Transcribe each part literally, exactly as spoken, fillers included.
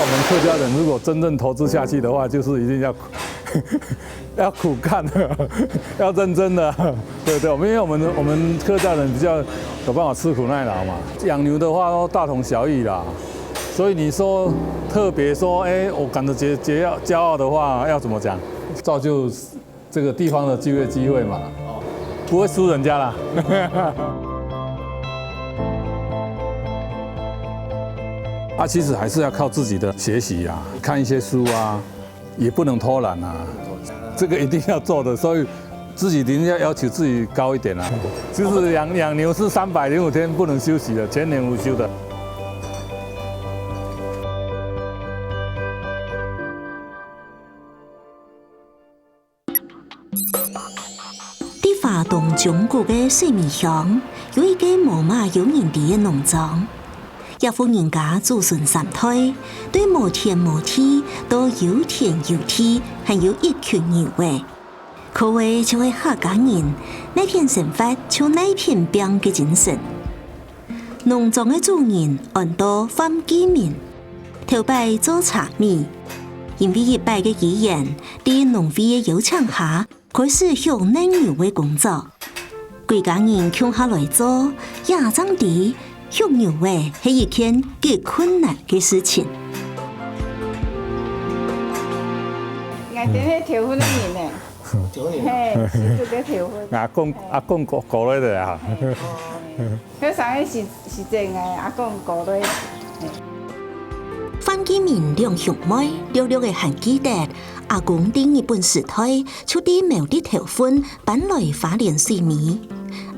我们客家人如果真正投资下去的话，就是一定要要苦干的，要认真的，对不对？我们因为我们我们客家人比较有办法吃苦耐劳嘛，养牛的话都大同小异啦。所以你说特别说，哎，我感到觉觉得骄傲的话，要怎么讲？造就这个地方的就业机会嘛，不会输人家啦。啊，其实还是要靠自己的学习啊，看一些书啊，也不能偷懒啊，这个一定要做的，所以自己一定要要求自己高一点啊。就是养养牛是三百六十五天不能休息的，全年无休的。在花東縱谷个水尾鄉，有一个無麼有人知个農莊。這戶人家祖孫三代，對無田無地到有田有地，還有一群牛仔，可謂就係客家人哪片生活就哪片拚个精神。農莊个主人安到范繼明，頭擺做茶米，因為一擺个機緣，在農會个邀請下， 開始畜乳牛个工作。歸家人共下來做，也正知畜牛仔係一件幾困難个事情。𠊎等係頭份个人呢，九年嘿，是這个頭份。阿公阿公過過來个啊，該上个是是真个，阿公過來。范繼明兩兄妹略略仔還記得，阿公在日本時代就在苗栗頭份搬來花蓮水尾。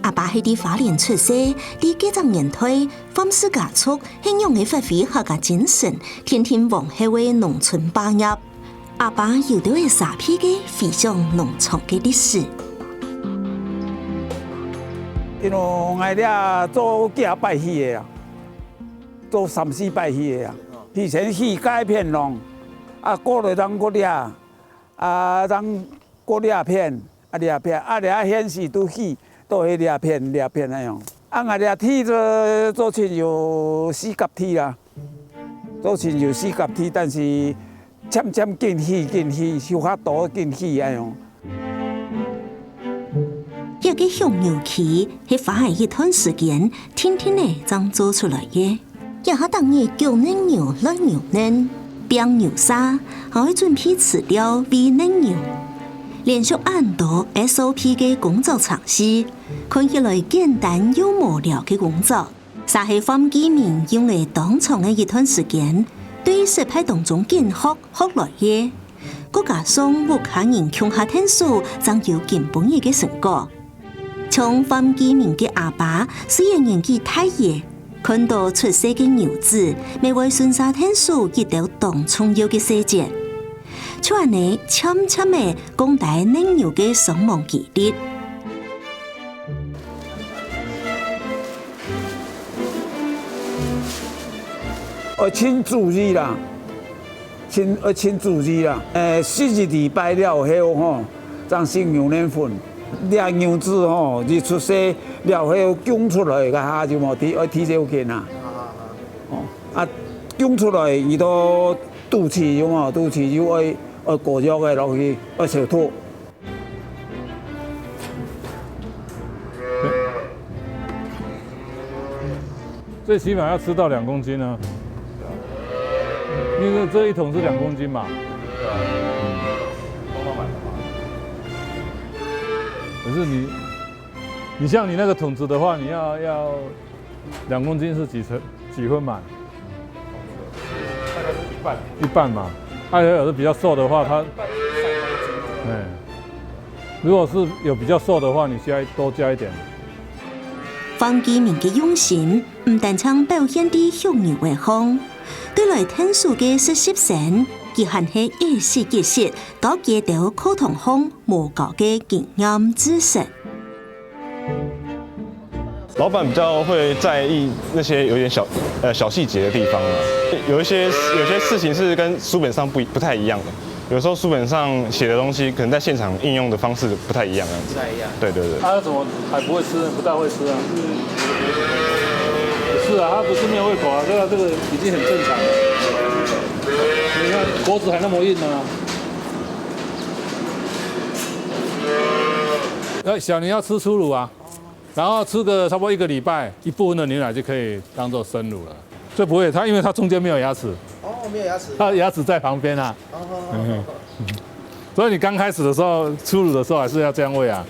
阿爸係在花蓮出世，在該隻年代，范氏家族係仰仔發揮客家精神，定定往後个農村霸業。阿爸有兜仔沙鼻个回想農場个歷史。因為𠊎這做幾下擺去个啊，做三四擺去个啊。以前去該片農，啊過來正過這，啊正過這片，啊這片，啊這現時都去，都係這片這片恁樣。啊𠊎這地做做親有四甲地啦，做親有四甲地，但是漸漸緊起緊起，就較多緊起恁樣。 這个畜牛區係花了一段時間，定定仔正做出來个。這下逐日畜乳牛、犁牛乳、拚牛舍，還愛準備飼料、餵乳牛。連續恁多SOP个工作程序，看起來簡單又無聊个工作， 嗄係范繼明用了當長个一段時間，對失敗當中緊學學來个。再加上屋下人共下𢯭手，正有今晡日个成果。像范繼明个阿爸，雖然年紀大了，看到出世个牛子，乜會順續𢯭手一兜當重要个細節。就恁仔，漸漸仔降低乳牛个傷亡機率。 愛盡注意啦，盡愛盡注意啦。誒，十一禮拜了後吼，正食牛奶粉。這牛子吼，一出世了後降出來个下就無提愛提早緊啊。哦，啊，降出來，佢都肚臍有無？肚臍有愛愛膏藥个落去，愛消毒。 最起码要吃到两公斤啊。因为这一桶是两公斤嘛。可是你，你像你那个桶子的话，你要要两公斤是几成几分满？大概是一半。一半嘛。啊，有的比较瘦的话，它，哎，如果是有比较瘦的话，你加多加一点。方继明个用心，毋單淨表現在畜牛个項，對來𢯭手个實習生，佢還係一息一息教佢兜課堂項無教个經驗知識。 老板比较会在意那些有点小呃小细节的地方啊，有一些有些事情是跟书本上不不太一样的，有时候书本上写的东西，可能在现场应用的方式不太一样，这样子。不太一样。对对对。他怎么还不会吃呢？不大会吃啊。是啊，他不是没有胃口啊，这个这个已经很正常了。你看果子还那么硬呢。呃，小牛要吃初乳啊，然后吃个差不多一个礼拜，一部分的牛奶就可以当做生乳了。这不会，它因为它中间没有牙齿，哦，没有牙齿。它牙齿在旁边啊。哦，所以你刚开始的时候，初乳的时候还是要这样喂啊。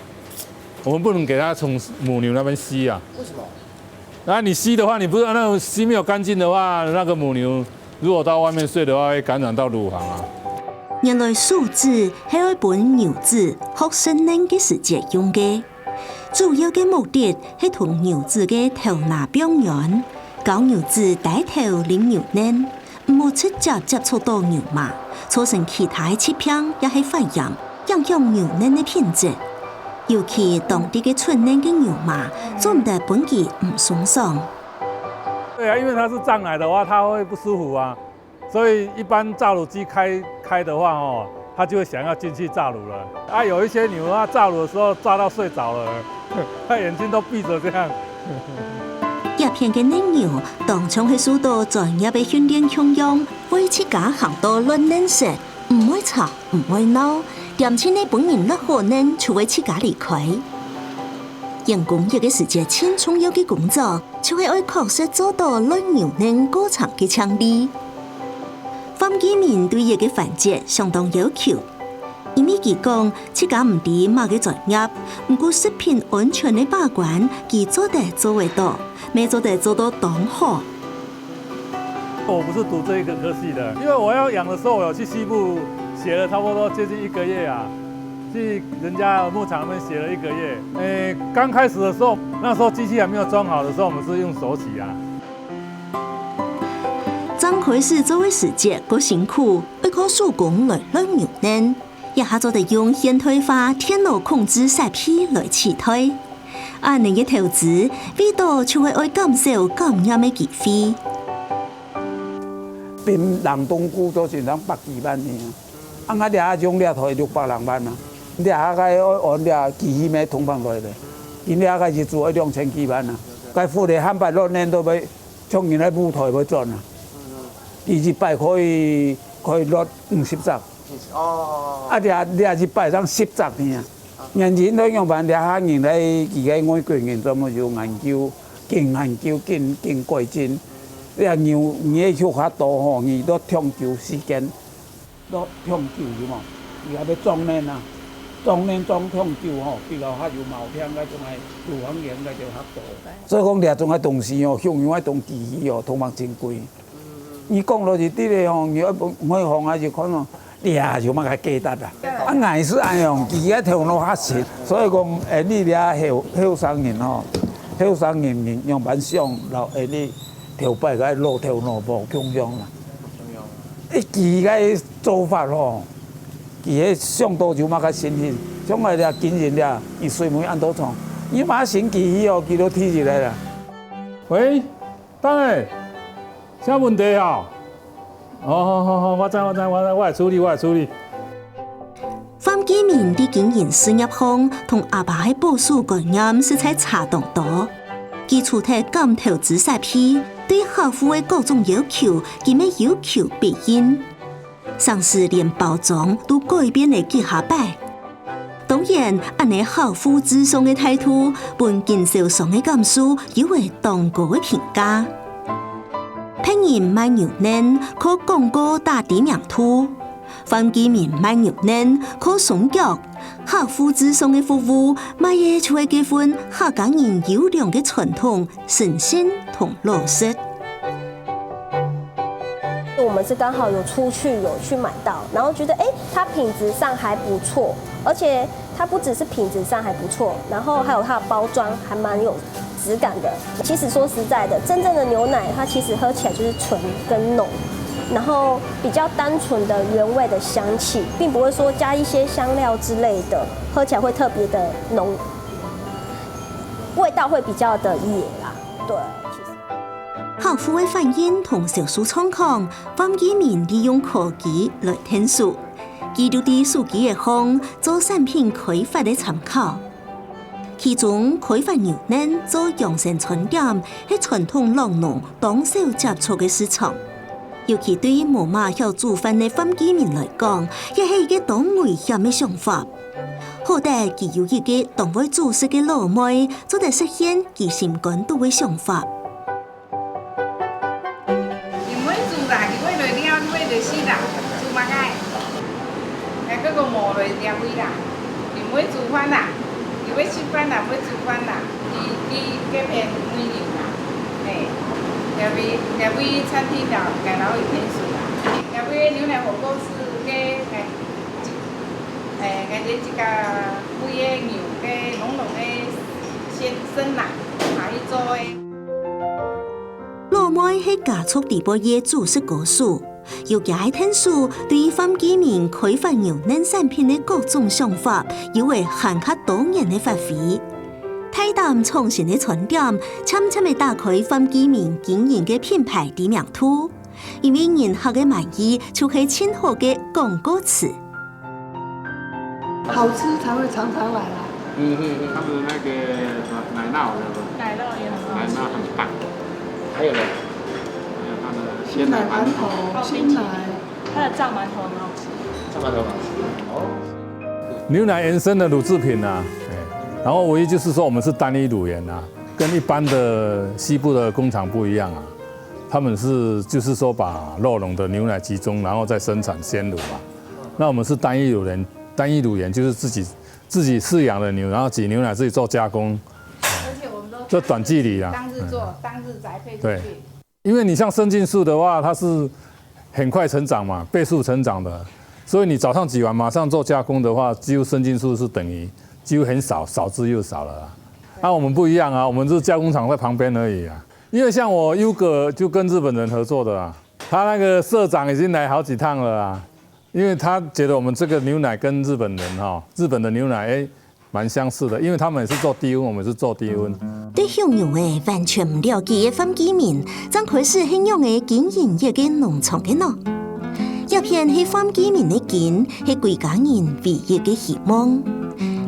我们不能给它从母牛那边吸啊。为什么？那你吸的话，你不是那种吸没有干净的话，那个母牛如果到外面睡的话，会感染到乳房啊。原來手指係愛分牛子學食奶个時節用个，主要个目的係同牛子个頭那放軟，教牛子低頭啉牛奶，毋好直接接觸到牛嫲，造成其他个疾病也係發炎，影響牛奶个品質。尤其當地个出奶个牛嫲，做毋得分佢毋鬆爽。对啊，因为它是胀奶的话，它会不舒服啊。 所以一般榨乳机开开的话哦，它就会想要进去榨乳了。啊，有一些牛啊，榨乳的时候榨到睡着了，它眼睛都闭着这样。這片个奶牛當像係受到專業个訓練共樣，為自家行到亂恁食，毋會吵，毋會鬧，恬靜个分人落好奶就會自家離開。人工育个時節，盡重要个工作，就係愛確實做到亂牛奶過程个淨俐。 范基明對這个環節相當要求，因為佢講自家毋知麼个專業，毋過食品安全个把關，佢做得做會到，乜做得做到當好。我不是读这一个科系的，因为我要养的时候，我有去西部学了差不多接近一个月啊，去人家牧场那边学了一个月。诶，刚开始的时候，那时候机器还没有装好的时候，我们是用手洗啊。 正開始做个時節過辛苦，愛靠手工來亂牛奶，這下做得用現代化電腦控制設備來取代。恁樣个投資，為到就係愛減少感染个機會。冰冷凍庫都成成百幾萬呢，啊，𠊎這下用這台六百零萬啊，這下个愛按這機器咩通膨來咧，今這下个一組愛兩千幾萬啊，該付个漢堡肉奶都要 像人个舞台會轉啊，佢一擺可以可以落五十隻，哦，啊，這這一擺正十隻爾啊。原因都樣般，這下人來佢个外國人專門有研究，緊研究緊緊改進。這牛你个畜客多吼，你都搶救時間。 落搶救有無？佢還要裝奶啊，裝奶裝搶救吼，比較較有毛病該種个乳房炎該種較多。所以講這種个東西吼，畜牛个東西哦，通常真貴。你講落去，對个吼，你愛買房啊，就看哦，這有麼个價值啊？啊，𠊎係恁樣，佢个頭腦較實，所以講，誒，你這後後生人吼，後生人人樣般想，老誒你頭擺个老頭腦無共樣啦。 一佢个做法吼，佢个想到就麼个新鮮，像𠊎這今日這，佢水門恁多蟲，你馬上佢去哦，佢都提起來了。喂，等下，啥問題啊？哦，好好好，我知我知我知，我來處理，我來處理。 范基明在經營事業項同阿爸个保守觀念實在差當多。佢除忒敢投資設備，對客戶个各種要求，佢乜有求必應。甚至連包裝都改變了幾下擺。當然，恁呢客戶至上个態度，分經銷商个感受有了當高个評價。別人賣牛奶，靠廣告打知名度， 范基明賣牛奶，靠雙腳，客戶至上个服務，賣个就係這份客家人優良个傳統、誠信同老實。我們是剛好有出去有去買到，然後覺得哎，它品質上還不錯，而且它不只是品質上還不錯，然後還有它的包裝還蠻有質感的。其實說實在的，真正的牛奶它其實喝起來就是純跟濃，然後比較單純的原味的香氣，並不會說加一些香料之類的，喝起來會特別的濃，味道會比較的野啦。對，其實。客戶个反應同銷售狀況，范基明利用科技來𢯭手，佢就在手機个項做產品開發个參考。 其中，開發牛奶做養生餐點係傳統老農當少接觸个市場。尤其對無麼曉煮飯个范基明來講，這係一個當危險个想法。好得佢有一個當會煮食个老妹，做得實現佢心肝肚个想法。你毋會煮啦，你會來尞，你會來食啦，煮麼个？哎，這個無來尞位啦，你毋會煮飯啦，你會食飯啦，毋會煮飯啦，你，你這片無人啦，嘿，這位，這位餐廳啦，𠊎摎佢𢯭手啦，這位牛奶火鍋係該，哎， 誒，𠊎兜自家煨个牛个濃濃个鮮，鮮奶下去做个。老妹係家族裡背个煮食高手，有厥个𢯭手，對范基明開發牛奶產品个各種想法，有會還較多元个發揮。大膽創新个餐點，漸漸个打開范基明經營个品牌知名度。 因為人客个滿意就係盡好个廣告詞。好吃才會常常來啊。嗯嗯嗯。他們的那個奶酪有沒有？奶酪也很好吃。奶酪很棒。還有呢？還有他的鮮奶饅頭。鮮奶饅頭，哦，鮮奶。冰淇淋。它的炸饅頭很好吃。炸饅頭很好吃。哦。牛奶延伸的乳製品啊，哎，然後唯一就是說我們是單一乳源啊，跟一般的西部的工廠不一樣啊。 他們是，就是說把酪農的牛奶集中，然後再生產鮮乳嘛。那我們是單一乳源，單一乳源就是自己，自己飼養的牛，然後擠牛奶自己做加工，而且我們都這短距離啊。當日做，嗯。當日宅配出去。對，因為你像生菌素的話，它是很快成長嘛，倍數成長的，所以你早上擠完馬上做加工的話，幾乎生菌素是等於幾乎很少，少之又少了啦。那我們不一樣啊，我們是加工廠在旁邊而已啊。 因為像我優格就跟日本人合作的啊，他那個社長已經來好幾趟了啊，因為他覺得我們這個牛奶跟日本人哈，日本的牛奶，誒，蠻相似的，因為他們也是做低溫，我們也是做低溫。對畜牧業完全毋了解个范基明，正開始係仰仔經營一個農場个呢？這片係范基明个根，係歸家人唯一个希望。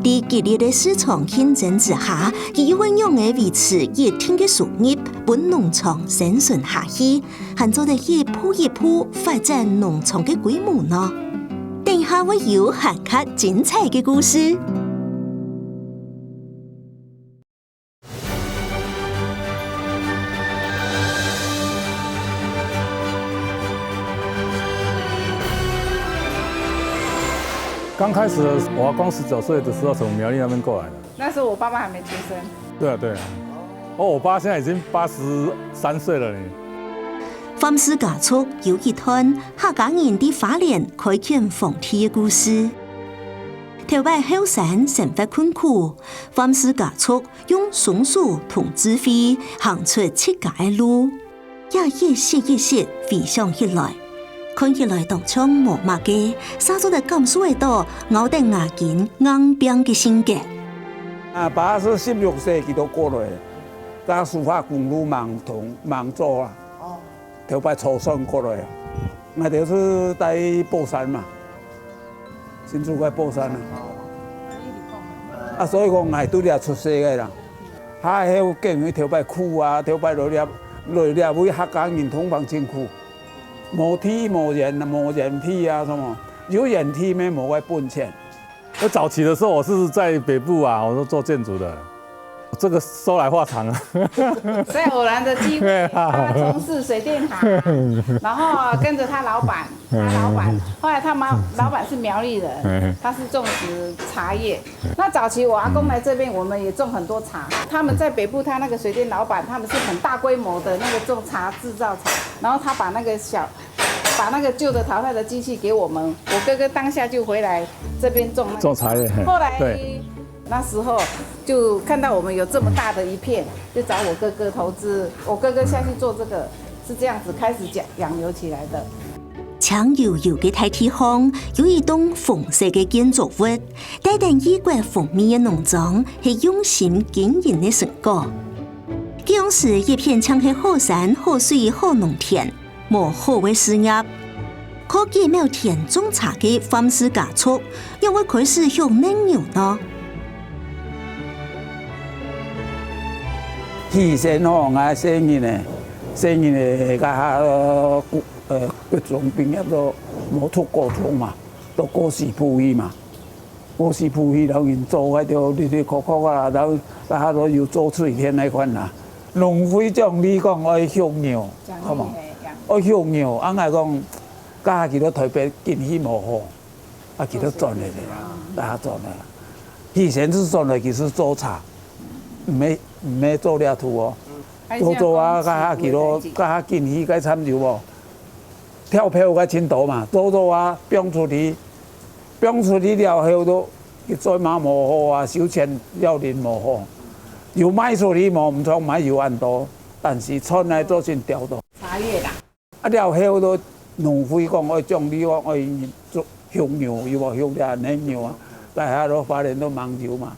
在激烈个市場競爭之下，佢又會仰仔維持一定个收入，分農場生存下去？ 還做得一步一步發展農場个規模呢？等一下會有還較精彩个故事。剛開始我阿公十九歲的時候從苗栗那邊過來的。 那時候我爸爸還沒出生。對啊，對啊。哦，我爸現在已經八十三歲了呢。范氏家族有一段客家人在花蓮開墾荒地个故事。頭擺後生生活困苦，范氏家族用雙手同智慧行出自家个路。 也一息一息回想起來，看起來當像無麼个，煞做得感受得到，咬等牙根硬拚个性格。阿爸係十六歲佢就過來，在蘇花公路吂同，吂做啊，頭擺坐船過來啊。𠊎兜係在寶山嘛，新竹个寶山啊。啊，所以講𠊎在這出世个啦。 下後經歷頭擺苦啊，頭擺來這，來這位客家人通房辛苦，無地無園，無園地啊，什麼，有園地乜無个本錢。我早期的時候，我是在北部啊，我是做建築的，這個說來話長啊。在偶然的機會，對啊。啊，從事水電行，然後跟著他老闆，他老闆，後來他媽，老闆是苗栗人，他是種植茶葉， 那早期我阿公來這邊，我們也種很多茶。他們在北部，他那個水電老闆，他們是很大規模的那個種茶製造廠，然後他把那個小，把那個舊的淘汰的機器給我們，我哥哥當下就回來這邊種那個茶。種茶葉，嘿，後來，對。那時候就看到我們有這麼大的一片，就找我哥哥投資，我哥哥下去做這個，是這樣子開始養，養牛起來的。青油油个大地項，有一棟紅色个建築物， 帶等異國風味个農莊係用心經營个成果。該央時一片淨係好山好水好農田，無好个事業。靠幾畝田種茶个范氏家族，仰會開始畜奶牛呢？起先吼，𠊎細人仔，細人仔該下，呃，呃，國中畢業都無讀高中嘛，都過西埔去嘛。過西埔去，然後人做該條哩哩硞硞啊，然後大家都有做水田該款啦。農會獎勵講愛畜牛，好無？愛畜牛，啊，𠊎講，該下去到台北景氣無好，啊，去到轉來啦，大家轉來啦。以前係轉來，其實做茶，毋係毋係做這土哦。做做啊，該下去到，該下景氣該慘有無？ 跳票个程度嘛，做做啊，放出去，放出去了後都，佢做嘛無好啊，收錢了人無好，有賣出去無？毋錯，賣有恁多，但是賺來做成掉多。茶葉啦。啊，了後都農會講愛獎勵，講愛做畜牛，有無畜這奶牛啊？大家都花蓮都網球嘛，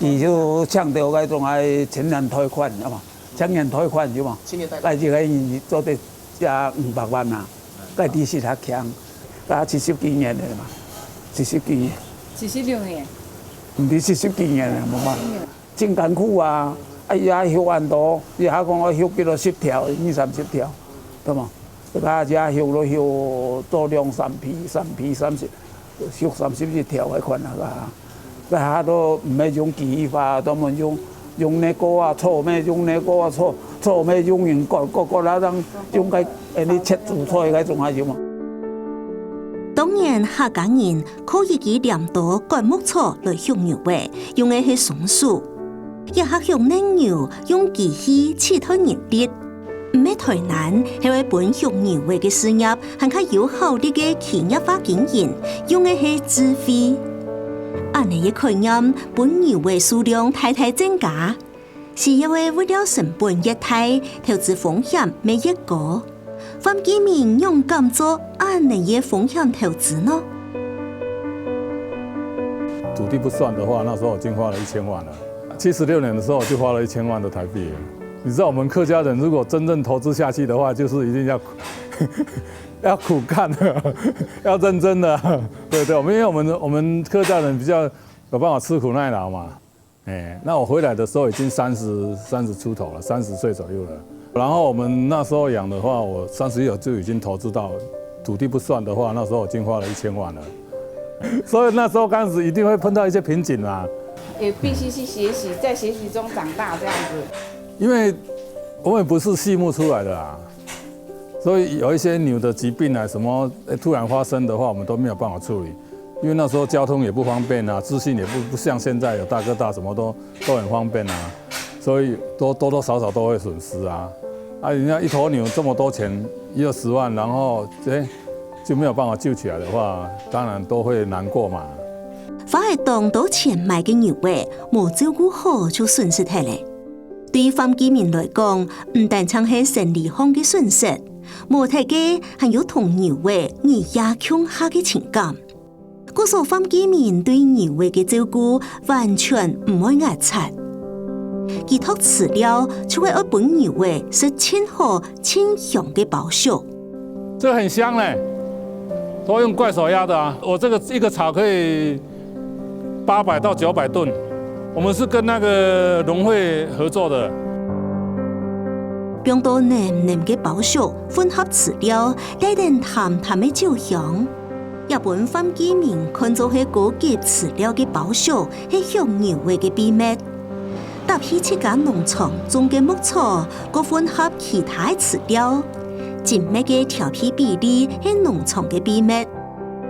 佢就搶到該種个青年貸款，有無？青年貸款，有無？青年貸款。來，一個人做得 加五百萬啊，該利息較強，該七十幾年了嘛，七十幾年，七十六年。毋係七十幾年了，無嘛，真艱苦啊！哎呀，畜恁多，也講愛畜幾多十條，二三十條，對無？該也畜落畜做兩三批、三批、三十，畜三十一條个款啊，該下都毋係用機械化，都無用 用那個啊，草咩用那個啊，草，草咩用人割，割，割啊，正用該恁呢切煮菜該種啊，有無？當年客家人靠一支鐮刀割牧草來畜牛仔，用个係雙手。這下畜奶牛用機器取代人力，毋係忒難，係會分畜牛仔个事業還較有效率个企業化經營，用个係智慧。恁呢个概念， 分牛仔數量大大增加，飼料个物料成本越大，投資風險乜越高。范基明仰敢做恁呢个風險投資呢？土地不算的話，那時候已經花了一千萬了。七十六年的時候就花了一千萬的台幣了。你知道我們客家人如果真正投資下去的話，就是一定要要苦幹的，要認真的。對，對，我們，因為我們，我們客家人比較有辦法吃苦耐勞嘛。哎，那我回來的時候已經三十，三十出頭了，三十歲左右了。然後我們那時候養的話，我三十歲就已經投資到，土地不算的話，那時候已經花了一千萬了。所以那時候開始一定會碰到一些瓶頸啊。也必須去學習，在學習中長大這樣子。因為我也不是畜牧出來的啊，所以有一些牛的疾病啊什麼，哎，突然發生的話，我們都沒有辦法處理。 因為那時候交通也不方便啊，資訊也不，不像現在有大哥大什麼都，都很方便啊，所以都多多少少都會損失啊。啊，人家一頭牛這麼多錢，一二十萬，然後，哎，就沒有辦法救起來的話，當然都會難過嘛。花了當多錢買个牛仔，無照顧好就損失忒了。對范基明來講，毋單淨係生理上个損失，無忒个還有同牛仔日夜共下个情感。 故所范基明對牛仔个照顧完全毋會齧齪。佢擇飼料就係愛分牛仔食盡好、盡香个包粟。這個很香嘞，都用怪手壓的啊！我這個一個槽可以八百到九百噸，我們是跟那個農會合作的。放到淰淰个包粟，混合飼料，帶等淡淡个酒香。 也分范基明看做係高級飼料个包粟係畜牛仔个秘密。搭配自家農場種个牧草，過混合其他个飼料，精密个調配比例係農場个秘密。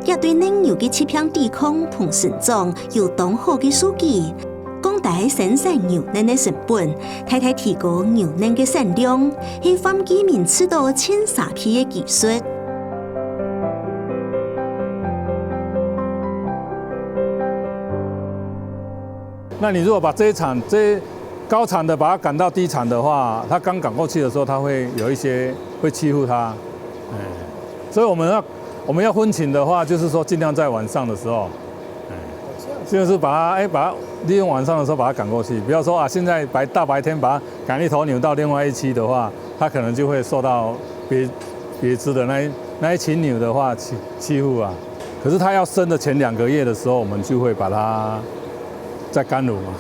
也對奶牛个疾病抵抗同成長有當好个數據， 降低生產牛奶个成本，大大提高牛奶个產量，係范基明試著盡沙鼻个技術。那你如果把這一產，這高產的把它趕到低產的話，它剛趕過去的時候，它會有一些，會欺負它。哎，所以我們要，我們要分群的話，就是說盡量在晚上的時候，哎，就是把它，哎，把它利用晚上的時候把它趕過去，不要說啊，現在白，大白天把它趕一頭牛到另外一區的話，它可能就會受到別，別隻的那一，那一群牛的話欺，欺負啊。可是它要生的前兩個月的時候，我們就會把它再趕乳嘛。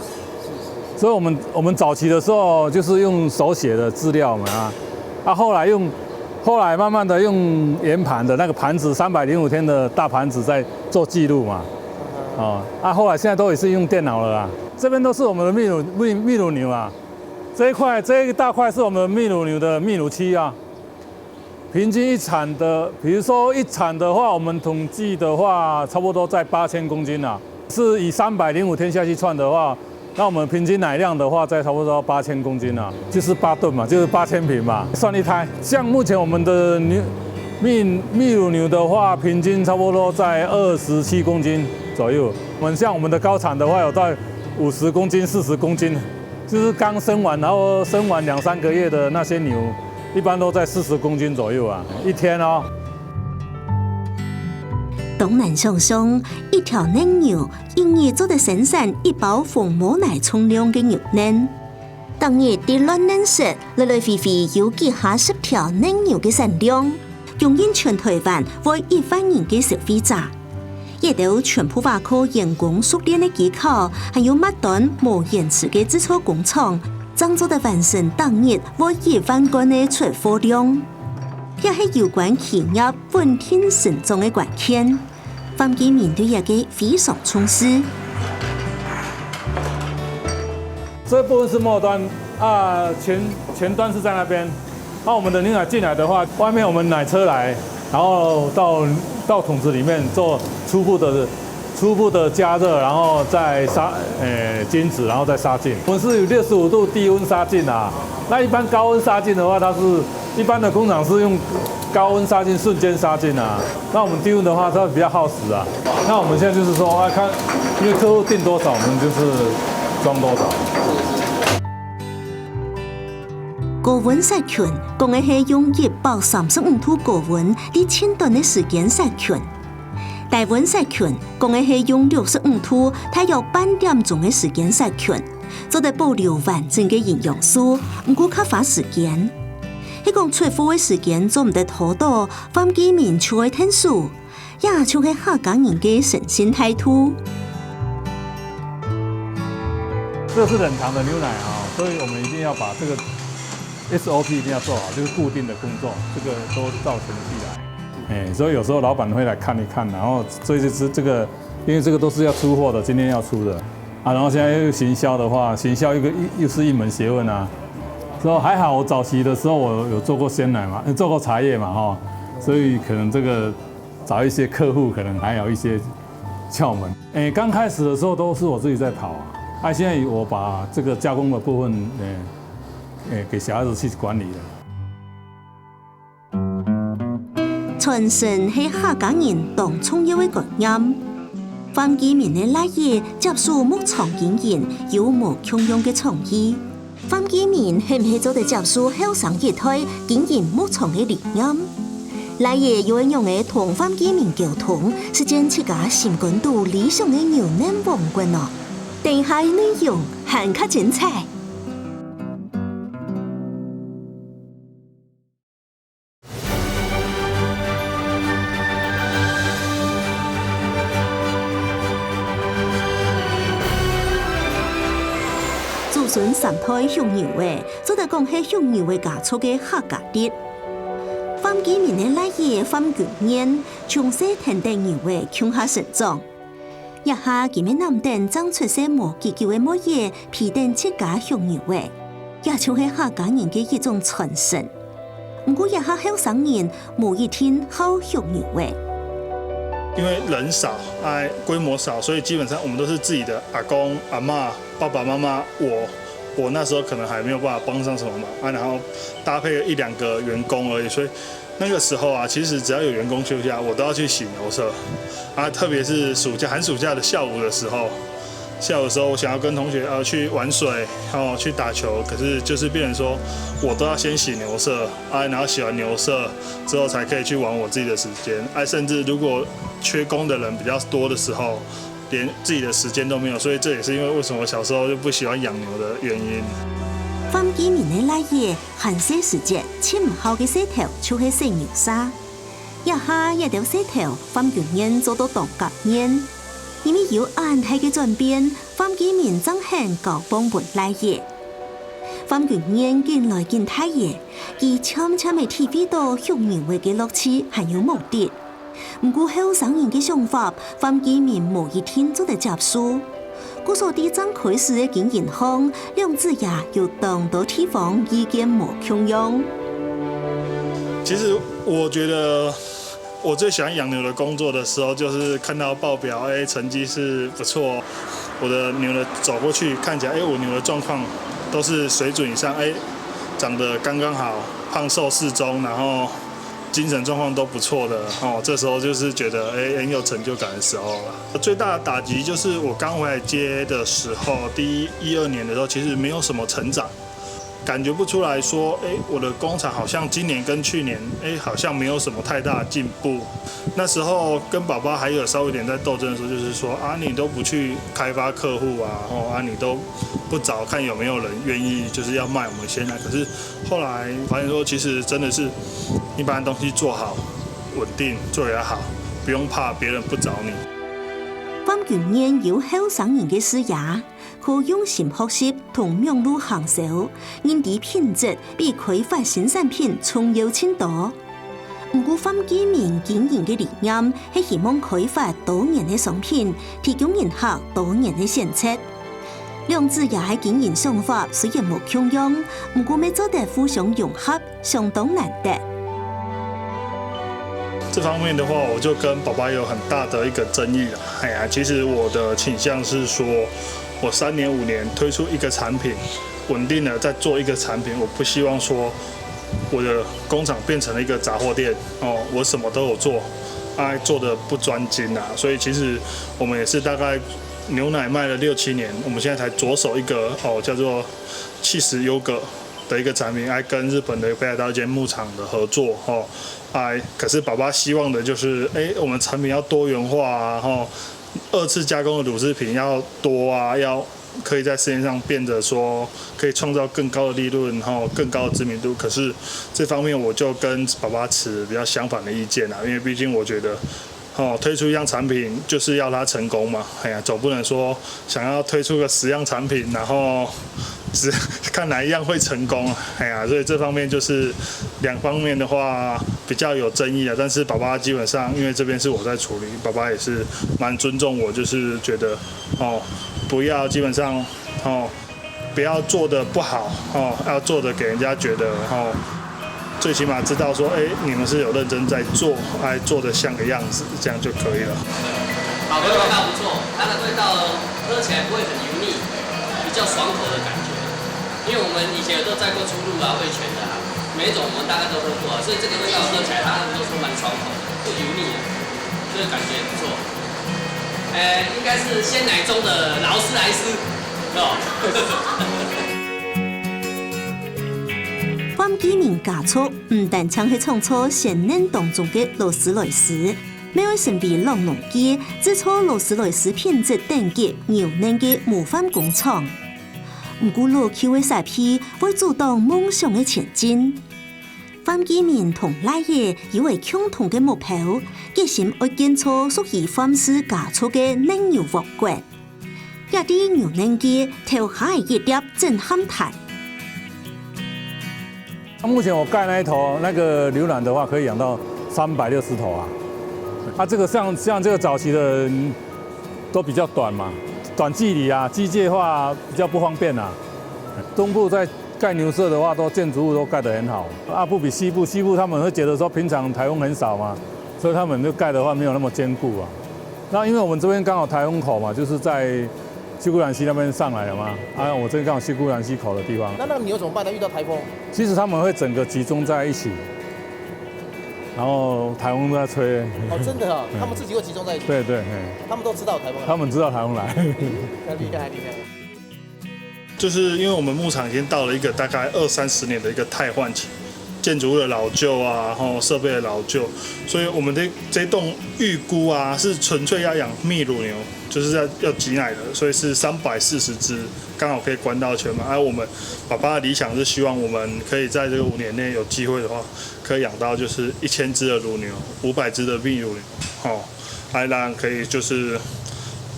所以我們，我們早期的時候就是用手寫的資料嘛，啊，啊，後來用后来慢慢的用圆盘的那个盘子，三百零五天的大盘子在做记录嘛。哦，啊，后来现在都也是用电脑了啦。这边都是我们的秘鲁秘秘鲁牛啊，这一块这一大块是我们的秘鲁牛的秘鲁期啊。平均一产的，比如说一产的话，我们统计的话，差不多在八千公斤啊，是以三百零五天下去算的话，那我们平均奶量的话，在差不多八千公斤啊，就是八吨嘛，就是八千瓶嘛，算一胎。像目前我们的牛，秘秘鲁牛的话，平均差不多在二十七公斤左右。我们像我们的高产的话，有在五十公斤、四十公斤，就是刚生完，然后生完两三个月的那些牛，一般都在四十公斤左右啊，一天哦。當難想像，一條奶牛一日做得生產一包紅毛奶重量个牛奶。逐日在卵奶室來來回回有幾下十條奶牛个產量，供應全台灣會一萬人个消費者。這兜全部倚靠人工熟練个技巧，還有末端無延遲个製造工廠，正做得完成逐日會一萬罐个出貨量。這係有關企業穩定成長个關鍵。 范基明對這个非常重視。这部分是末端啊，前前端是在那边。那我们的牛奶进来的话，外面我们奶车来，然后到到桶子里面做初步的初步的加热，然后再杀呃精子，然后再杀菌。我们是有六十五度低温杀菌啊。那一般高温杀菌的话，它是一般的工厂是用高温杀菌、瞬间杀菌啊。那我们低温的话，它比较耗时啊。那我们现在就是说，啊，看因为客户订多少，我们就是装多少。高温杀菌，講个係用一百三十五度高温，在盡短个時間殺菌。低温殺菌，講个係用六十五度，大約半點鐘个時間殺菌，做得保留完整个營養素，毋過較花時間。係講出貨个時間做毋得拖到，范基明就愛𢯭手，這就係客家人个誠信態度。这是冷藏的牛奶啊，所以我们一定要把这个 S O P 一定要做好，就是固定的工作，这个都照程序来。哎，所以有时候老板会来看一看，然后所以就是这个，因为这个都是要出货的，今天要出的啊，然后现在又行销的话，行销一个又又是一门学问啊。所以还好，我早期的时候我有做过鲜奶嘛，做过茶叶嘛哈，所以可能这个找一些客户可能还有一些窍门。哎，刚开始的时候都是我自己在跑啊，啊，现在我把这个加工的部分，哎，哎，给小孩子去管理了。傳承係客家人當重要个觀念。范基明个倈仔接手牧場經營，有無共樣个創意。范基明係毋係做得接受後生一代經營牧場个理念？倈仔又愛仰仔同范基明溝通，實踐自家心肝肚理想个牛奶王國呢？等下个內容還較精彩。 祖孫三代畜牛仔，做得講係畜牛仔家族个客家底。范基明个倈仔范君燕，從細跈等牛仔共下成長。這下佢乜揇等正出世無幾久个妹仔，陪等自家畜牛仔，也就係客家人个一種傳承。毋過這下後生人無一定好畜牛仔。因为人少，哎，规模少，所以基本上我们都是自己的阿公、阿嬷、爸爸妈妈、我，我那时候可能还没有办法帮上什么忙啊，然后搭配了一两个员工而已，所以那个时候啊，其实只要有员工休假，我都要去洗牛舍啊，特别是暑假、寒暑假的下午的时候，下午的时候我想要跟同学呃去玩水，然后去打球，可是就是变成说我都要先洗牛舍啊，然后洗完牛舍之后才可以去玩我自己的时间，哎，甚至如果缺工的人比较多的时候，连自己的时间都没有，所以这也是因为为什么我小时候就不喜欢养牛的原因。范基明个倈仔還細時節，盡毋好个事頭就係洗牛舍。這下這兜事頭，范君燕做到當合眼。因為有恁大个轉變，范基明正肯交棒分倈仔。范君燕緊來緊大了，佢漸漸仔體會到畜牛仔个樂趣還有目的。毋過後生人个想法，范基明無一定做得接受。故所在正開始个經營項，兩子爺有當多地方意見無共樣。其實我覺得我最喜歡養牛的工作的時候，就是看到報表，哎，成績是不錯，我的牛的走過去看起來，哎，我牛的狀況都是水準以上，哎，长得刚刚好，胖瘦适中，然后精神状况都不错的，哦，这时候就是觉得，哎，很有成就感的时候了。最大的打击就是我刚回来接的时候，第一一二年的时候，其实没有什么成长。感觉不出来说，哎，我的工厂好像今年跟去年，哎，好像没有什么太大的进步。那时候跟爸爸还有稍微一点在斗争的时候，就是说啊，你都不去开发客户啊，哦，啊，你都不找看有没有人愿意就是要卖我们鲜奶。可是后来发现说，其实真的是你把东西做好，稳定做得好，不用怕别人不找你。范君燕有后生人个视野， 可用心學習同網路行銷，認知品質比開發新產品重要盡多。毋過范基明經營个理念係希望開發多元个商品，提供人客多元个選擇。兩子爺个經營想法雖然無共樣，毋過乜做得互相融合， 相當難得。这方面的话，我就跟爸爸有很大的一个争议了。哎呀，其实我的倾向是说，我三年五年推出一个产品，稳定的在做一个产品，我不希望说我的工厂变成了一个杂货店哦，我什么都有做，啊，做的不专精啊。所以其实我们也是大概牛奶卖了六七年，我们现在才着手一个哦叫做气死优格。的一个产品，还跟日本的北海道一间牧场的合作，吼，哎，可是爸爸希望的就是，哎，我们产品要多元化啊，吼，二次加工的乳制品要多啊，要可以在市面上变得说可以创造更高的利润，吼，更高的知名度。可是这方面我就跟爸爸持比较相反的意见啊，因为毕竟我觉得 哦，推出一样产品就是要它成功嘛，哎呀，总不能说想要推出个十样产品，然后只看哪一样会成功啊，哎呀，所以这方面就是两方面的话比较有争议啊。但是爸爸基本上因为这边是我在处理，爸爸也是蛮尊重我，就是觉得哦，不要基本上哦。 不要做的不好哦，要做的给人家觉得哦，最起码知道说，哎，你们是有认真在做，哎，做的像个样子，这样就可以了。好的味道不错，它的味道喝起来不会很油腻，比较爽口的感觉。因为我们以前有都载过初鹿啊、味全的啊，每一种我们大概都喝过啊，所以这个味道喝起来大家都说蛮爽口的，不油腻啊，所以感觉也不错。哎，应该是鲜奶中的劳斯莱斯。 范基明家族毋單淨係創造鮮奶當中个勞斯萊斯，乜愛成為老農界製造勞斯萊斯品質等級牛奶个模範工廠。毋過老舊个設備會阻擋夢想个前進。范基明同倈仔有个共同个目標，決心愛建造屬於范氏家族个奶牛王國。 也在牛奶界投下一粒震撼彈。目前我盖那一头那个牛栏的话，可以养到三百六十头啊。啊，这个像像这个早期的都比较短嘛，短距离啊，机械化比较不方便啊。东部在盖牛舍的话，都建筑物都盖得很好啊，不比西部。西部他们会觉得说平常台风很少嘛，所以他们就盖的话没有那么坚固啊。那因为我们这边刚好台风口嘛，就是在 秀姑峦溪那边上来了嘛，啊，我这刚好秀姑峦溪口的地方。那那个牛怎么办呢？遇到台风？其实他们会整个集中在一起，然后台风都在吹。哦，真的啊，他们自己会集中在一起。对对，嘿，他们都知道台风来。他们知道台风来。很厉害，厉害。就是因为我们牧场已经到了一个大概二三十年的一个汰换期，建筑物的老旧啊，吼，设备的老旧，所以我们这这栋预估啊是纯粹要养秘鲁牛，就是要要挤奶的，所以是三百四十只，刚好可以关到全嘛。而、我们爸爸的理想是希望我们可以在这个五年内有机会的话，可以养到就是一千只的乳牛，五百只的秘鲁牛，吼，还让可以就是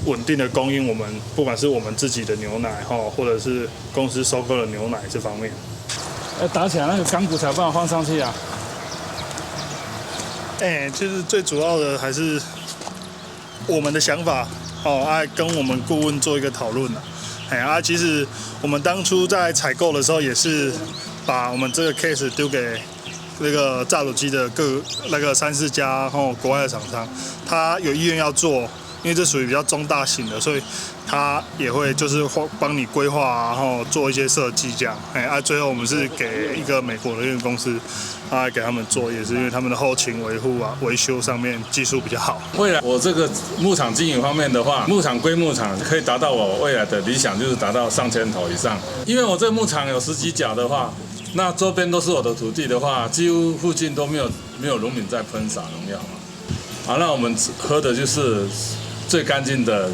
稳定的供应我们，不管是我们自己的牛奶吼，或者是公司收购的牛奶这方面。要打起来，那个钢骨才有办法放上去啊。哎，就是最主要的还是我们的想法哦，啊，跟我们顾问做一个讨论啊。哎啊，其实我们当初在采购的时候，也是把我们这个 case 丢给那个榨乳机的各那个三四家吼国外的厂商，他有意愿要做，因为这属于比较中大型的，所以他也会就是帮你规划啊，然后做一些设计这样。哎啊，最后我们是给一个美国的一个公司，啊，给他们做，也是因为他们的后勤维护啊、维修上面技术比较好。未来我这个牧场经营方面的话，牧场归牧场，可以达到我未来的理想，就是达到上千头以上。因为我这个牧场有十几甲的话，那周边都是我的土地的话，几乎附近都没有没有农民在喷洒农药嘛。啊，那我们喝的就是最干净的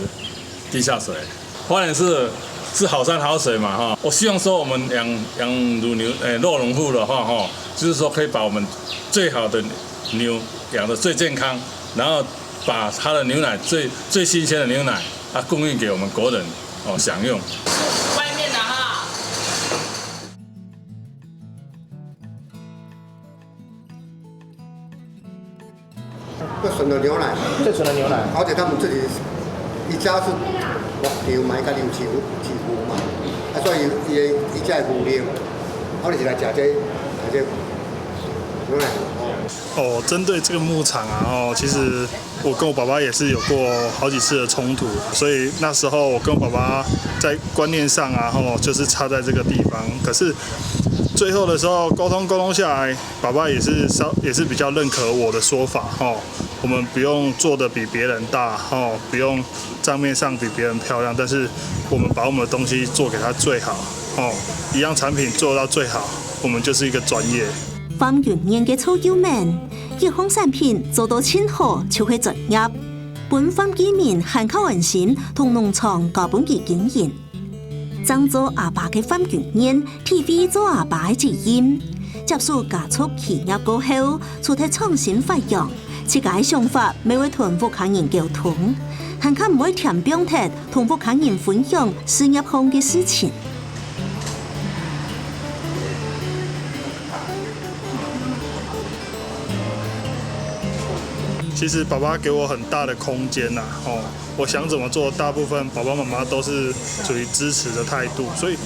地下水。花莲是是好山好水嘛哈，我希望说我们养养乳牛，诶，肉农户的话哈，就是说可以把我们最好的牛养得最健康，然后把它的牛奶最最新鲜的牛奶啊供应给我们国人哦享用。外面的哈。要纯的牛奶，最纯的牛奶。而且他们自己一家是六场嘛，一家六市市府嘛，啊，所以伊伊一家的牛奶，啊，你是来食这食这牛奶。哦，针对这个牧场啊，哦，其实我跟我爸爸也是有过好几次的冲突，所以那时候我跟我爸爸在观念上啊，吼，就是差在这个地方。可是最后的时候沟通沟通下来，爸爸也是稍也是比较认可我的说法，吼，我们不用做的比别人大，吼，不用账面上比别人漂亮，但是我们把我们的东西做给他最好，吼，一样产品做到最好，我们就是一个专业。黃永年个初級面，一項產品做到盡好就係專業，分黃基民還較安心同農場交分佢經營。正做阿爸个黃永年體會做阿爸个責任，接手家族企業過後，除忒創新發揚，自家个想法乜會同屋下人溝通，還較毋會添放忒同屋下人分享事業項个事情。 其实爸爸给我很大的空间呐，哦，我想怎么做，大部分爸爸妈妈都是处于支持的态度，所以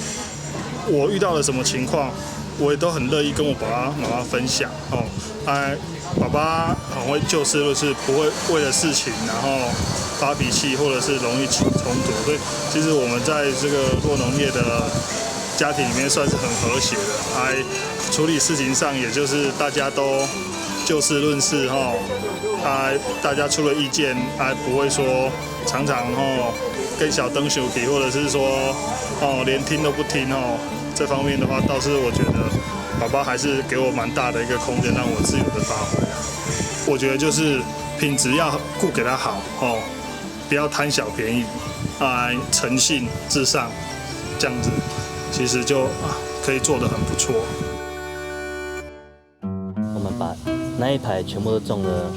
我遇到了什么情况，我也都很乐意跟我爸爸妈妈分享，哦，哎，爸爸很会就事论事，不会为了事情然后发脾气，或者是容易起冲突，所以其实我们在这个弱农业的家庭里面算是很和谐的，哎，处理事情上也就是大家都就事论事哈，啊，大家出了意见，啊，不会说常常哈跟小灯生气，或者是说哦连听都不听哦。这方面的话，倒是我觉得爸爸还是给我蛮大的一个空间，让我自由的发挥啊。我觉得就是品质要顾给他好哦，不要贪小便宜，啊，诚信至上，这样子其实就啊可以做得很不错。 我们把那一排全部都种了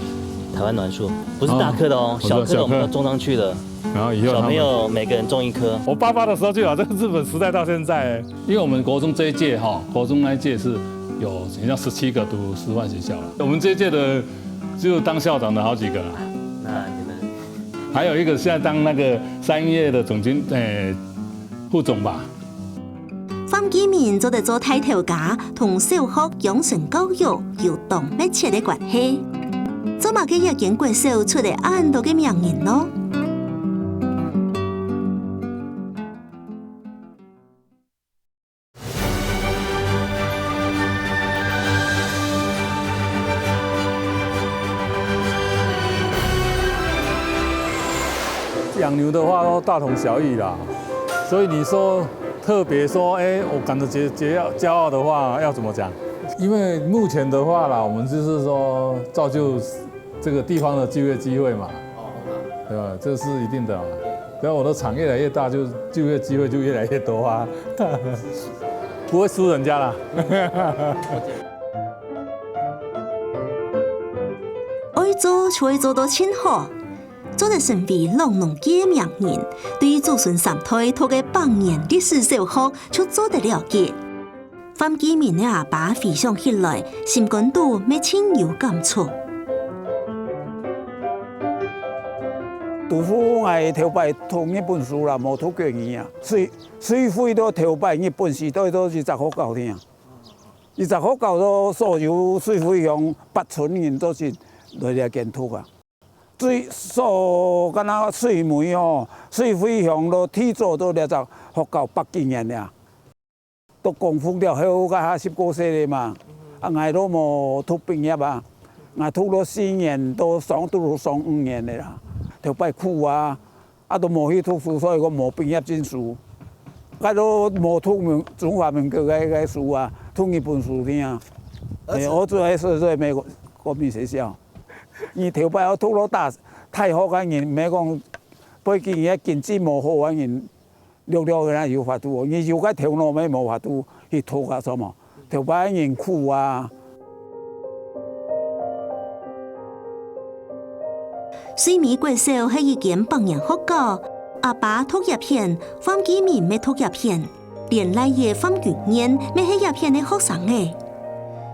台湾栾树，不是大棵的哦，哦小棵的我们都种上去了。然后以后他们小朋友每个人种一棵。我爸爸的时候就有，这个日本时代到现在，因为我们国中这一届哈，国中那一届是有很像十七个读师范学校了，我们这一届的就当校长的好几个了，那你们还有一个现在当那个三月的总经诶、副总吧。黃基民做得做大頭家，同小學養成教育有當密切个關係。做麼个這間國小出了恁多个名人呢？ 养牛的话都大同小异啦，所以你说特别说，哎，我感到觉觉得骄傲的话，要怎么讲？因为目前的话啦，我们就是说造就这个地方的就业机会嘛，对吧？这是一定的嘛。然后我的厂越来越大，就就业机会就越来越多啊，不会输人家啦。愛做就愛做到盡好。做得成為老農界个名人，對祖孫三代讀个百年歷史小學就做得了解。范基明个阿爸回想起來，心肝肚乜盡有感觸。杜甫𠊎頭擺讀日本書啦，無讀國語啊，所以所以會到頭擺日本時代都係一隻學校聽。一隻學校都所有水會鄉八村人都係來這間讀啊。 最所敢若水尾吼，水會鄉都提早到這隻學校百幾年了。都光復了後，該下十過歲了嘛，啊，𠊎都無讀畢業啊，𠊎讀了四年，都上讀了上五年了啦，頭擺苦啊，啊都無去讀書，所以講無畢業證書。該都無讀民中華民國个个書啊，讀日本書聽啊。欸，我主要係在美國國民學校。 你頭擺愛讀到大大學个人，毋係講背景个經濟無好个人，略略个有法度，你有个頭腦乜無法度去讀啊，著無？頭擺个人苦啊。水尾國小係一間百年學校，阿爸讀這片，范基明乜讀這片。 連倈仔范君燕乜係這片个學生仔。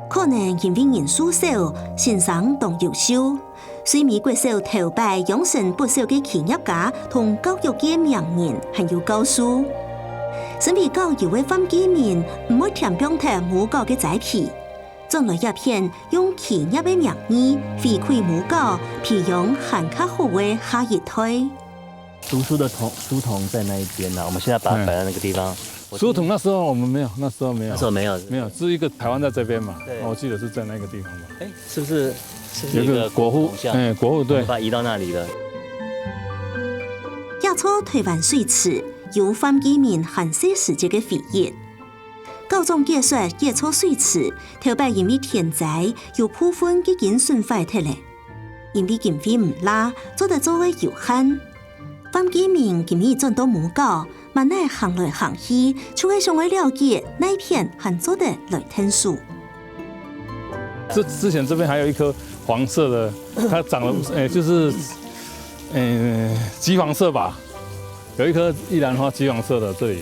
可能因為人數少，先生當優秀，水尾國小頭擺養成不少个企業家同教育界名人還有教授。身為教友个范基明，毋會添放忒母校个齋皮，轉來這片用企業个名義回饋母校，培養還較好个下一代。 讀書的同書童在那一邊呢、我們現在把它擺在那個地方。書童那時候我們沒有，那時候沒有，那時候沒有，沒有，是一個台灣在這邊嘛，對我記得是在那個地方吧。哎，是不是是不是有一一個個國父铜，像？哎，國父對把，它移到那裡了。這座台灣水池有范基明還細時節个回憶。校長解說這座水池頭擺因為天災有部分已經損壞忒了，因為經費毋罅，做得做个有限。范基明今日轉到母校，滿哪行來行去，就係想愛了解哪片還做得來𢯭手。這之前這邊還有一棵黃色的，它長了，哎，就是，哎，橘黃色吧，有一棵玉蘭花橘黃色的這裡，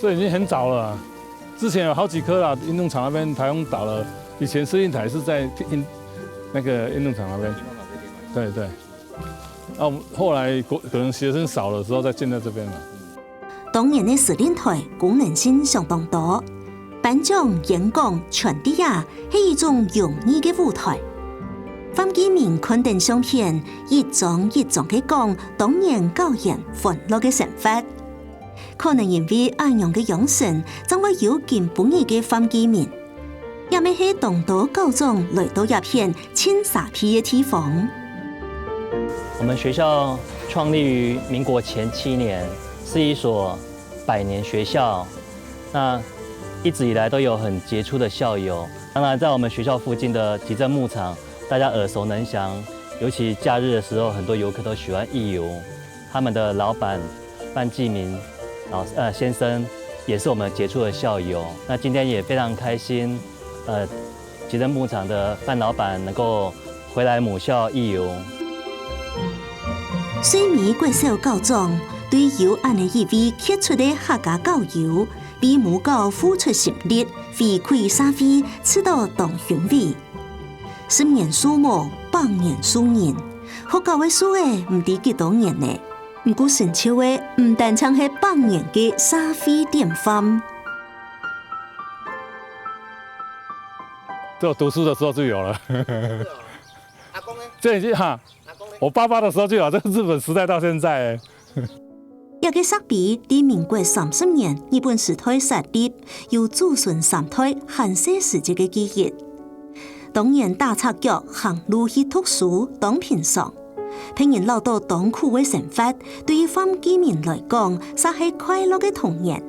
這已經很早了啊。之前有好幾棵啦，運動場那邊颱風倒了，以前司令台是在運那個運動場那邊，對對。啊，後來國可能學生少的時候再建在這邊了。 當年个司令台功能性相當多，頒獎、演講、傳遞啊，係一種榮譽个舞台。范基明看等相片，一張一張个講當年校園歡樂个生活。可能因為恁樣个養成，正會有今晡日个范基明。 也乜係當多校長來到這片盡沙鼻个地方。我們學校創立於民國前七年，是一所百年學校。那一直以來都有很傑出的校友。當然，在我們學校附近的集鎮牧場，大家耳熟能詳，尤其假日的時候，很多遊客都喜歡䟓遊。他們的老闆范基明老呃先生也是我們傑出的校友。那今天也非常開心，呃，集鎮牧場的范老闆能夠回來母校䟓遊。水尾國小校長對有恁呢一位傑出个客家校友，為母校付出心力，回饋社會，試著當欣慰。十年樹木，百年樹人，學校个樹仔毋知幾多年呢，毋過成就个毋單淨係百年个社會典範。只有讀書的時候就有了。阿公呢？這已經哈，阿公呢？我爸爸的時候就有，這個日本時代到現在。這個石碑對民國三十年日本時代設立，有祖孫三代還細時節个記憶。當年打赤腳行路去讀書當平常，別人恅著當苦个生活，對於范基明來講，煞係快樂个童年。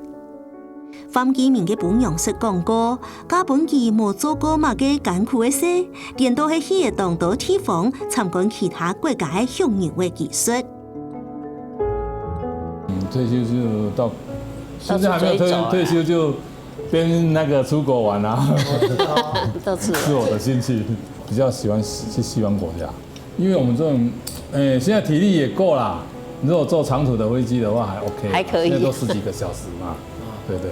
范基明个餔娘識講過，嫁分佢無做過麼个艱苦个事，顛倒係去了當多地方參觀其他國家个畜牛个技術。嗯，退休就到，現在還沒有退休，退休就邊那個出國玩啊，到處是我的興趣，比較喜歡去西方國家。因为我们这种，诶，现在体力也够啦。如果坐长途的飞机的话，还 OK 啦，还可以。现在都十几个小时嘛，对不对？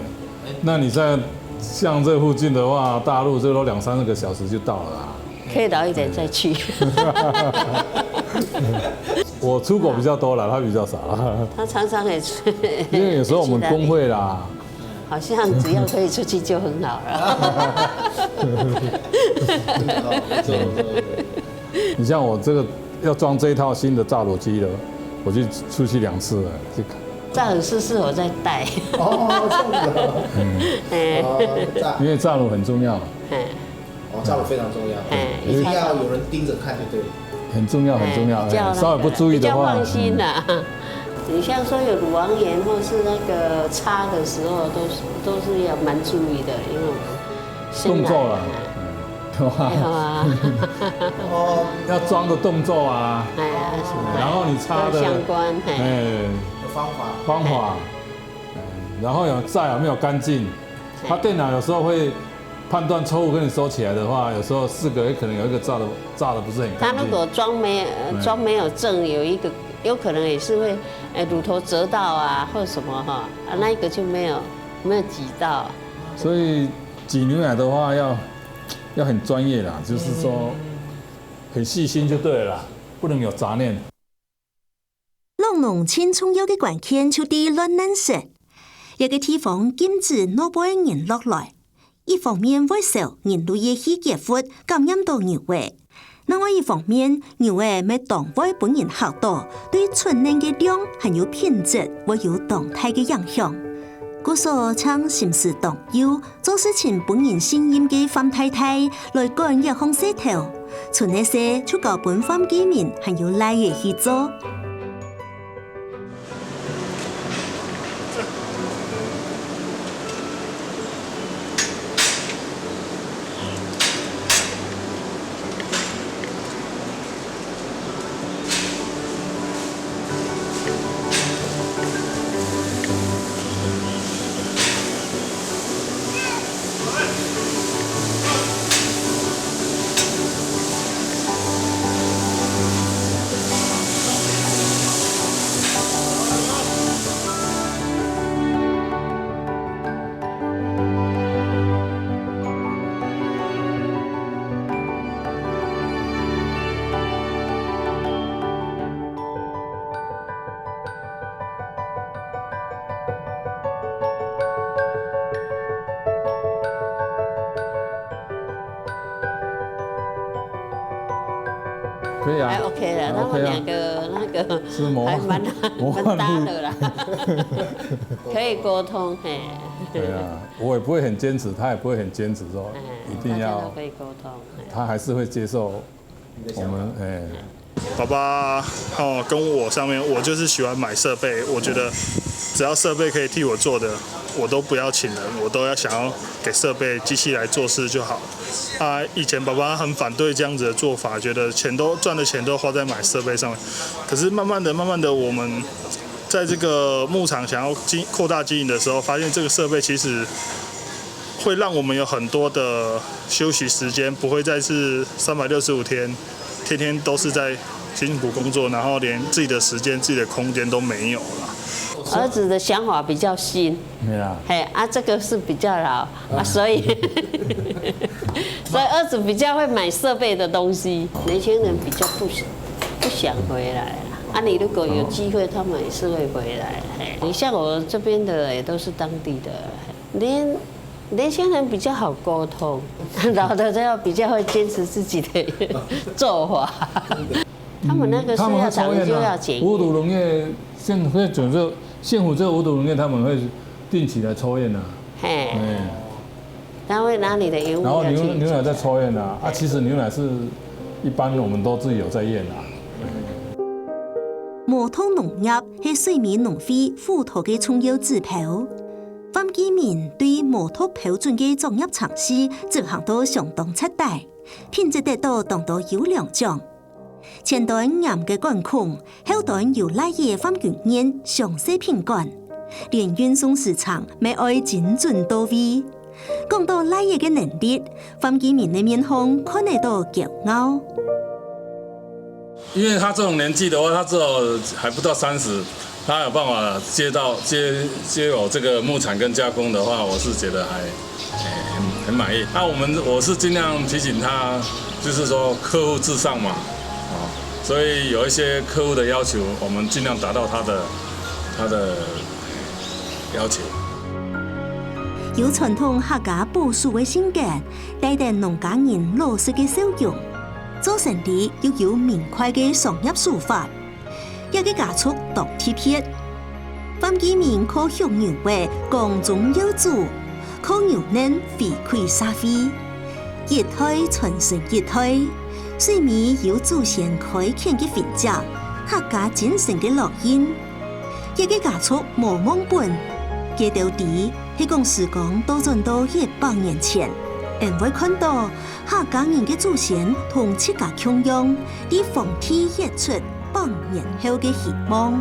那你在像这附近的话，大陆这都两三个小时就到了啦。可以早一点再去。我出国比较多了，他比较少。他常常也出，因为有时候我们工会啦，好像只要可以出去就很好了。你像我这个要装这一套新的炸炉机了，我就出去两次了，去看。炸炉师是我在带。哦，这样子啊。哎，哦，炸因为炸炉很重要，哎，哦，炸炉非常重要，哎一定要有人盯着看就对了。很重要，很重要。哎比较那个哎稍微不注意的话，比较放心啦。你像说有乳房炎或是那个插的时候，都是都是要蛮注意的，因为我们生来动作啦，嗯，哎呀，哦，要装的动作啊，哎呀，什么然后你插的，相关，哎，哎，有方法。方法，哎然后有炸有没有干净？它电脑有时候会判断错误，跟你收起来的话，有时候四个可能有一个炸的炸的不是很干净。他如果装没呃嗯装没有正，有一个有可能也是会，哎，乳头折到啊，或者什么哈，啊，那一个就没有没有挤到。所以挤牛奶的话要要很专业啦，就是说很细心就对了啦，不能有杂念。落農盡重要个關鍵就在卵難食。這个地方禁止外背人落來，一方面會燒人類个氣結核，感染到牛仔；另外一方面，牛仔乜當會分人嚇到，對出奶个量還有品質會有當大个影響。故所請心思當幼、做事情分人信任个范太太來管這項事頭。賰个事就交分范繼明還有倈仔去做。可以啊，还 OK 了，他们 OK 啊两个那个是模范还蛮模范蛮搭路的啦，可以沟通，嘿。对啊，我也不会很坚持，他也不会很坚持说哎，一定要大家都，可以沟通。哎他还是会接受我们哎。爸爸哦，跟我上面，我就是喜欢买设备。我觉得只要设备可以替我做的，我都不要请人，我都要想要给设备机器来做事就好。啊，以前爸爸很反对这样子的做法，觉得钱都赚的钱都花在买设备上面。可是慢慢的、慢慢的，我们在这个牧场想要经扩大经营的时候，发现这个设备其实会让我们有很多的休息时间，不会再是三百六十五天，天天都是在辛苦工作，然后连自己的时间、自己的空间都没有了。儿子的想法比较新，没啦，嘿啊，这个是比较老啊，所以所以儿子比较会买设备的东西。年轻人比较不想不想回来啦，啊，你如果有机会，他们也是会回来。嘿，你像我这边的也都是当地的，年年轻人比较好沟通，老的都要比较会坚持自己的做法。他们那个是他们要讲究会抽烟啊要简约。五毒农业，现在整个县府这个五毒农业，他们会定期来抽烟啊。嘿，哎，他会拿你的烟雾然后牛要去牛奶在抽烟啊，啊，其实牛奶是一般我们都自己有在验啊。無毒農業係水美農會輔導个重要指標。范繼明對無毒標準个作業程序執行到相當徹底，品質得到當多優良獎。前端嚴个管控，後端由倈仔范君燕詳細品管，連運送時程乜愛精準到位。講到倈仔个能力，范繼明个面孔看得到驕傲。因为他这种年纪的话，他至少还不到三十，他有办法接到接接有这个牧场跟加工的话，我是觉得还、欸、很很满意。那我们我是尽量提醒他，就是说客户至上嘛，啊，所以有一些客户的要求，我们尽量达到他的他的要求。有傳統客家保守个性格，帶等農家人老實个笑容，做生理又有明快个商業手法。這个家族當特別。范繼明靠畜牛仔光宗耀祖，靠牛奶回饋社會，一代傳承一代，水尾有祖先開墾个痕跡，客家精神个烙印。 這个家族無忘本，佢兜知係講時光倒轉到一百年前，𠊎會看到客家人个祖先同自家共樣，在荒地挖出百年後个希望。